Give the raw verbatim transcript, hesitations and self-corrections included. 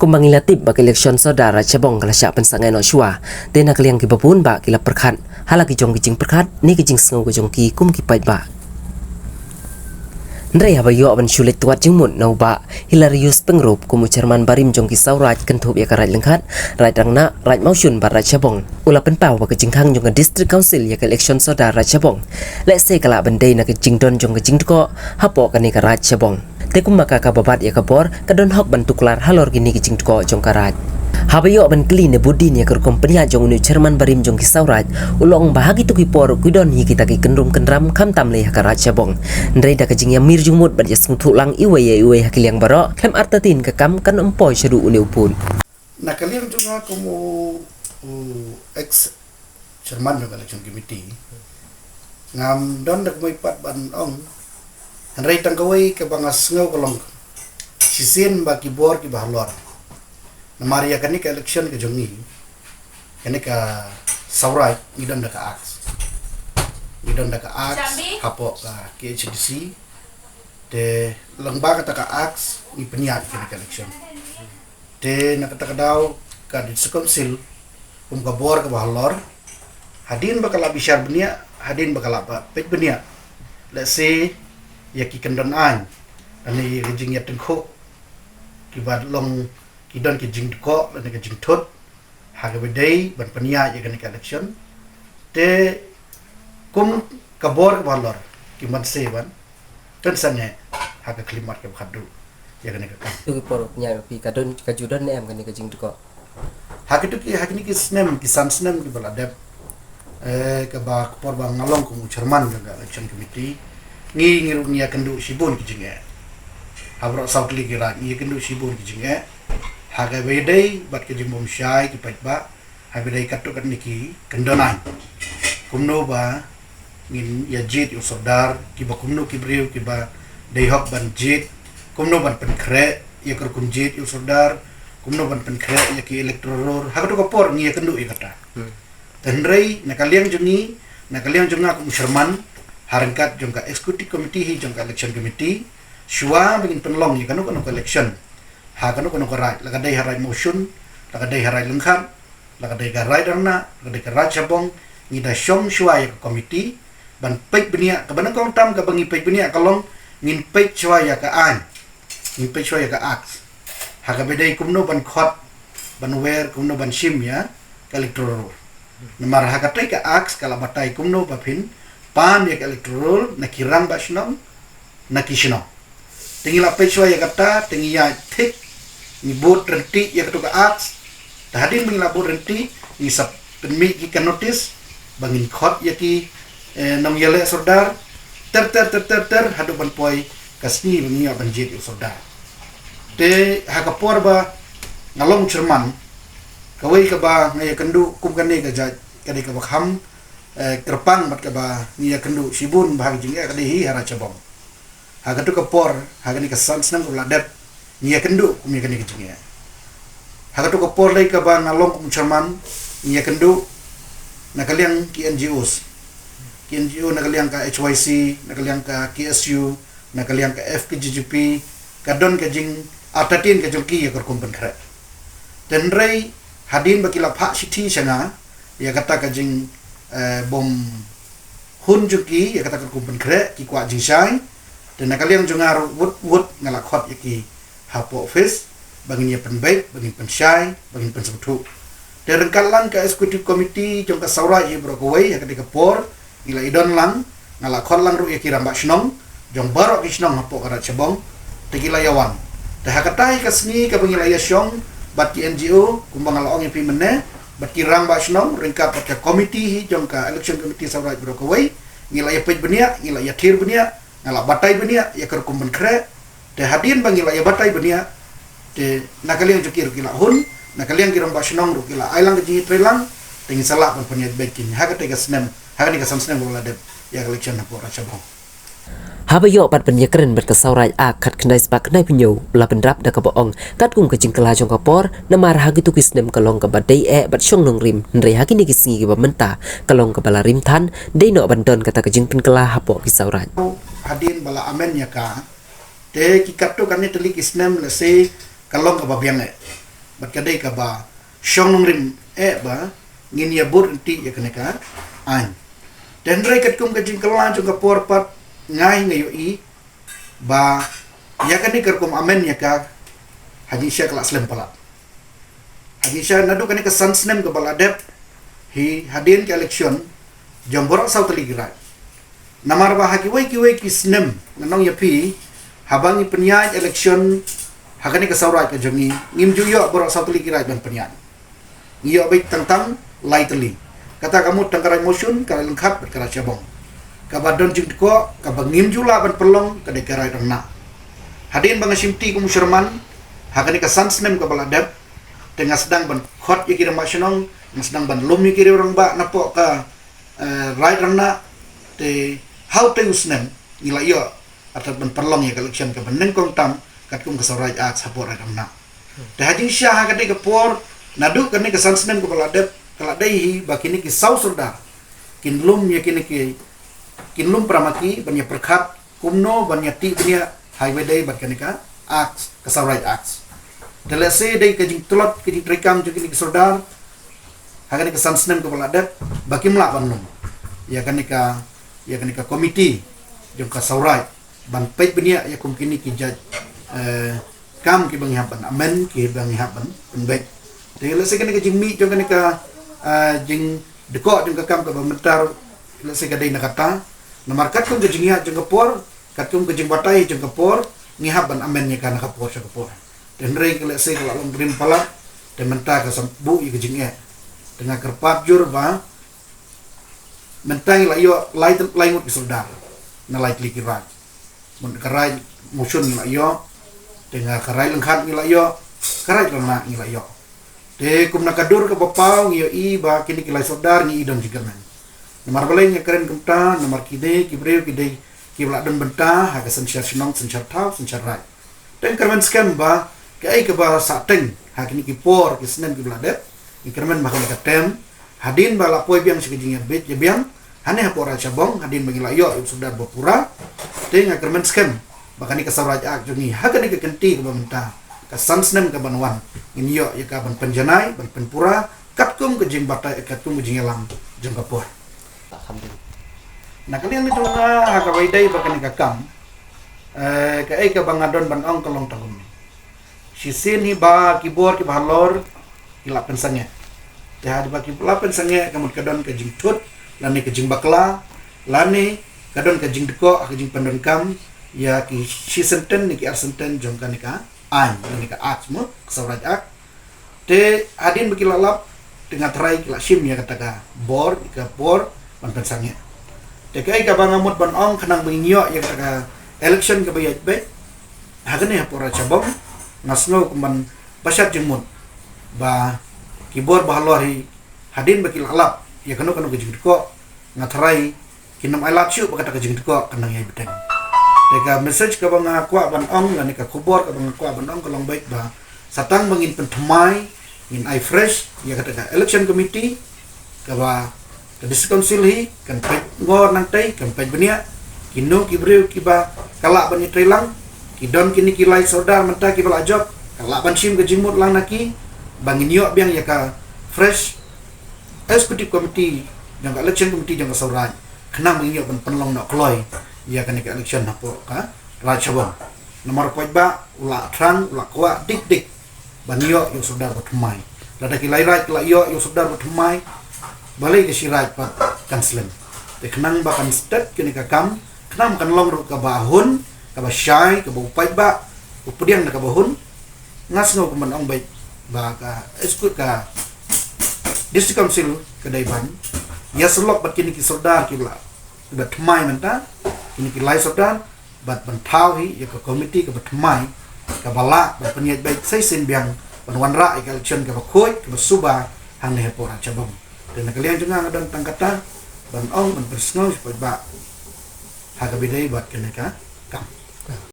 Kumba ngi la tip ba ka election sordar Raid Shabong ka la shah pynsangeh noh shuwa, te na ka liang kiba bun bah ki la pyrkhat ha la ki jong ki jingpyrkhat ne ki jingsngew ka jong ki kum ki paidbah. Hynrei haba ïoh ban shu leit twad jingmut na u Bah Hilarius Pyngrope kum u chairman barim jong ki saw raid kynthup ïa ka Raid Lyngkhat, Raid Rangnah, Raid Mawshun bad Raid Shabong, u la pynpaw ba ka jingkhang jong ka District Council ïa ka election sordar Raid Shabong lehse ka lah ban dei na ka jingdon jong ka jingdkoh hapoh kane ka Raid Shabong. Te kumba ka kaba bat ïa ka bor, ka don hok ban tuklar halor kine ki jingdkoh jong ka raid. Haba ïoh ban kylli ne bud dien ïa ka rukom pynïaid jong une u chairman barim jong ki saw raid, u la ong ba ha kito ki por ki don hi kita ki kynrum kynram khamtam lei ha ka Raid Shabong. Hynrei da ka jingïamir jingmut bad ïasngewthuh lang iwei ïa iwei ha ki liang baroh, khlem artatien ka kam kan ym poi shaduh une u pud. Na ka liang jong nga kum u, u ex chairman jong ka election committee, ngam don da kmie pat ban ong. Hynrei tang kawei kaba nga sngew ka long shisien ba ki bor kiba halor. Namar ïa kane ka election ka jong ngi, kane ka saw raid, ngi don da ka axe. Ngi don da ka axe hapoh ka K H A D C. Te lyngba kata ka axe ngi pynïaid kane ka election. Te na kata ka daw ka District Council kum ka bor kaba halor, hadien ba ka la bishar bniah, hadien ba ka la ba peit bniah, lehse ïa ki kyndon aiñ lane ïa ka jingïatyngkhuh kiba long, ki don ki jingdkoh lane ka jingthut ha kaba dei ban pynïaid ïa kane ka election. Te kum ka bor kaba halor, kim banse ban pynsangeh ha ka khyllipmat kaba khatduh ïa kane ka kam. Kito ki por pynïaid phi, ka don, ka ju don ne em kane ka jingdkoh? Ha kito ki, ha kine ki snem, ki san snem kiba la dep, eh, kaba ka por ba nga long kum u chairman jong ka election committee, ngi, ngi ruh ngi ïakynduh shibun ki jingeh. Ha baroh saw tylli ki raid ngi ïakynduh shibun ki jingeh ha kaba ïadei bad ka jingbymshai ki paidbah, ha kaba ïadei katto katne ki kyndon aiñ. Kumno ba ngin ïa jied ïa u sordar, kiba kumno ki briew kiba dei hok ban jied, kumno ban pynkhreh ïa ka rukom jied ïa u sordar, kumno ban pynkhreh ïa ki electoral roll. Ha kato ka por ngi ïakynduh ïa kata. Hmm. Hynrei na ka liang jong ngi, na ka liang jong nga kum u chairman, ha ryngkat jong ka executive committee hi jong ka election committee, shuwa ba ngin pynlong ïa kano kano ka election ha kano kano ka raid, la ka dei ha Raid Mawshun, la ka dei ha Raid Lyngkhat, la ka dei ka Raid Rangnah, la ka dei ka Raid Shabong, ngi da shong shuwa ïa ka committee ban peit bniah. Kaba nyngkong tam kaba ngi peit bniah ka long, ngin peit shuwa ïa ka aiñ, ngin peit shuwa ïa ka axe, ha kaba dei kumno ban khot, ban wer, kumno ban shim ïa ka electoral roll. Namar ha katei ka axe ka la batai kumno ba phin pan ïa ka electoral roll na ki rangbah shnong, na ki shnong. Te ngi la peit shuwa ïa kata, te ngi ïaid thik, ngi bud ryntih ïa kato ka axe. Te hadien ba ngi la bud ryntih, ngi sa pynmih ki ka notice ba ngin khot ïa ki, eh, nongïaleh sordar ter ter ter ter ter haduh ban poi ka sngi ba ngin ïoh ban jied ïa u sordar. Te ha ka por ba nga long chairman, kawei kaba nga ïakynduh kum kane ka jait, ka dei kaba kham, eh, kyrpang bad kaba ngi ïakynduh shibun ba ha ka jingeh ka dei hi ha Raid Shabong. Ha kato ka por, ha kane ka san snem kaba la dep, ngi ïakynduh kum ïa kane ka jingeh. Ha kato ka por lei kaba nga long kum chairman, ngi ïakynduh na ka liang ki N G Os, ki N G O na ka liang ka H Y C, na ka liang ka K S U, na ka liang ka F K J G P, ka don ka jingartatien ka jong ki ïa ka rukom pynkhreh. Te hynrei hadien ba ki la phah shithi sha nga ïa kata ka jing, eh, bym hun jong ki ïa kata ka rukom pynkhreh, ki kwah jingshai. Te na ka liang jong nga ruh wut wut nga la khot ïa ki hapoh office ba ngin ïa pynbeit, ba ngin pynshai, ba ngin pynsngewthuh. Te ryngkat lang ka executive committee jong ka saw raid hi baroh kawei, ha katei ka por ngi la ïadon lang, nga la khot lang ruh ïa ki rangbah shnong jong baroh ki shnong hapoh ka Raid Shabong, te ki la ïawan. Te ha katei ka sngi kaba ngi la ïashong bad ki N G O, kumba nga la ong ïa phi mynne, bad ki rangbah shnong, ryngkat bad ka committee hi jong ka election committee saw raid baroh kawei, ngi la ïapeit bniah, ngi la ïathir bniah, nga la batai bniah ïa ka rukom pynkhreh. Te hadien ba ngi la ïabatai bniah, te na ka liang jong ki ruh ki la hun, na ka liang ki rangbah shnong ruh ki la ai lang ka jingïatreilang, te ngin sa lah ban pynïaid beit kine ha katei ka snem, ha kane ka san snem kaba la dep ïa ka election hapoh Raid Shabong. Haba ïoh pat ban ïakren bad ka saw raid axe khatkhyndai spah khyndaiphew hynñiew, u la pynrap da kaba ong katkum ka jingkylla jong ka por, namar ha kito ki snem ka long kaba dei eh bad shong nongrim, hynrei ha kine ki sngi kiba mynta ka long kaba la rim than, dei noh ban don kata ka jingpynkylla hapoh ki saw raid. Hadien ba la amend ïa ka, te ki katto katne tylli ki snem lehse ka long kaba biang eh. Bad ka dei kaba shong nongrim eh ba ngin ïa bud ryntih ïa kane ka aiñ. Te hynrei katkum ka jingkylla jong ka por pat nga hi nga ïohi ba ïa kane ka rukom amend ïa ka ha jingshisha ka la slem palat. Ha jingshisha naduh kane ka san snem kaba la dep hi hadien ka election jong baroh saw tylli ki raid. Namar ba ha kiwei kiwei ki snem, ngan ong ïa phi, haba ngi pynïaid election ha kane ka saw raid ka jong ngi, ngim ju ïoh baroh saw tylli ki raid ban pynïaid. Ngi ïoh beit tang tang lai tylli. Kata ka mut tang ka raid Mawshun, ka raid Lyngkhat bad ka raid Shabong. Kaba don jingdkoh kaba ngim ju lah ban pynlong ka dei ka raid Rangnah. Hadien ba nga shimti kum u sherman ha kane ka san snem kaba la dep, te nga sdang ban khot ïa ki rangbah shnong, nga sdang ban lum ïa ki rangbah napoh ka eh, raid Rangnah. Te ha utei u snem ngi la ïoh artat ban pynlong ïa ka election kaba nyngkong tam katkum ka saw raid Act hapoh raid Rangnah. Te ha jingshisha ha kane ka por, naduh kane ka san snem kaba la dep, ka la dei hi ba kine ki saw sordar kin lum ïa kine ki, kin lum para ma ki ban ïa pyrkhat kumno ban ïa tih bniah ha iwei dei bad kane ka Act, ka saw raid Act. Te lehse dei ka jingtlot ka jingtreikam jong kine ki sordar ha kane ka san snem kaba la dep ba kim lah ban lum ïa kane ka, ïa kane ka komiti jong ka saw raid ban peit bniah ïa kum kine ki jait, eh, kam kiba ngi hap ban amend, kiba ngi hap ban pynbeit. Te lehse kane ka jingmih jong kane ka, eh, jingdkoh jong ka kam kaba mynta, lehse ka dei na kata. Namar katkum ka jingïaid jong ka por, katkum ka jingbatai jong ka por, ngi hap ban amend ïa ka na ka por sha ka por. Te hynrei ka lehse ka la long rim palat, te mynta ka sa buh ïa ka jingeh. Te nga kyrpad jur ba mynta ngi la ïoh lai, lai ngut ki sordar na lai tylli ki raid. Mut ka raid Mawshun ngi la ïoh, te nga ka raid Lyngkhat ngi la ïoh, ka raid Rangnah ngi la ïoh. Te kum na ka dur kaba paw ngi ïohi ba kine ki lai sordar ngi i don jingkyrmen. Namar balei nga kren kumta, namar kine ki briew ki dei kiba la don bynta ha ka synshar shnong, synshar thaw, synshar raid. Te nga kyrmen skhem ba kaei kaba sah teng ha kine ki por ki snem kiba la dep, nga kyrmen ba ha kane ka term, hadien ba la poi biang sha ka jingïabit ïabiang hangne hapoh raid Shabong, hadien ba ngi la ïoh ïa u sordar ba pura. Te nga kyrmen skhem ba kane ka saw raid Act jong ngi ha kane ka kynti kaba mynta, ka san snem kaban wan, ngin ïoh ïa ka ban pynjanai, ban pynpura katkum ka jingbatai, katkum ka jingïalam jong ka por. Alhamdulillah. Na ka liang jong nga ha kaba ïadei bad kane ka kam, eh, kaei kaba nga don ban ong ka long tang kumne. Shisien hi ba ki bor kiba halor ki la pynsangeh. Te ha ba ki la pynsangeh ka mut ka don ka jingthut lane ka jingbakla lane ka don ka jingdkoh ha ka jingpyndonkam ïa ki shi sentence ne ki ar sentence jong kane ka aiñ, kane ka Act mo, ka saw raid Act. Te hadien ba ki la lap, te nga tharai ki la shim ïa kata ka bor, ka bor ban pynsangeh. Te kaei kaba nga mut ban ong khnang ba ngin ïoh ïa kata ka election kaba ïaid beit ha kane hapoh raid Shabong, nga sngew kumban ba shad jingmut ba ki bor ba halor hi, hadien ba ki la lap ïa kano kano ka jingdkoh, nga tharai kin ym ailad shuh ba kata ka jingdkoh kan nang ïai bteng. Te ka message kaba nga kwah ban ong lane ka khubor kaba nga kwah ban ong ka long beit ba sa tang ba ngin pynthymmai, ngin ai fresh ïa kata ka election committee, kaba ka district council hi kan peit ngor nangtei, kan peit bniah kino ki briew kiba ka lah ban ïatreilang, ki don kine ki lai sordar mynta kiba la jop, ka lah ban shim ka jingmut lang na ki, ba ngin ïoh biang ïa ka fresh executive committee jong ka election committee jong ka saw raid, khnang ba ngin ïoh ban pynlong noh kloi ïa kane ka election hapoh ka raid Shabong. Namar u paidbah u la thrang, u la kwah dik dik ban ïoh ïa u sordar ba thymmai. Lada ki lai raid ki la ïoh ïa u sordar ba thymmai, balei ka shi raid pat kan slem? Te khnang ba kan stet kane ka kam, khnang ba kan long ruh kaba hun, kaba shai, kaba u paidbah u pdiang da kaba hun. Nga sngew kumban ong beit ba ka executive, ka district council ka dei ban ïasyllok bad kine ki sordar kiba la, kiba thymmai mynta, kine ki lai sordar, bad ban thaw hi ïa ka committee kaba thymmai, kaba lah ban pynïaid beit sa shisien biang ban wanrah ïa ka election kaba khuid, kaba suba hangne hapoh raid Shabong. Te na ka liang jong nga nga don tang kata ban ong, ban pynsngew sha u paidbah ha kaba ïadei bad kane ka kam.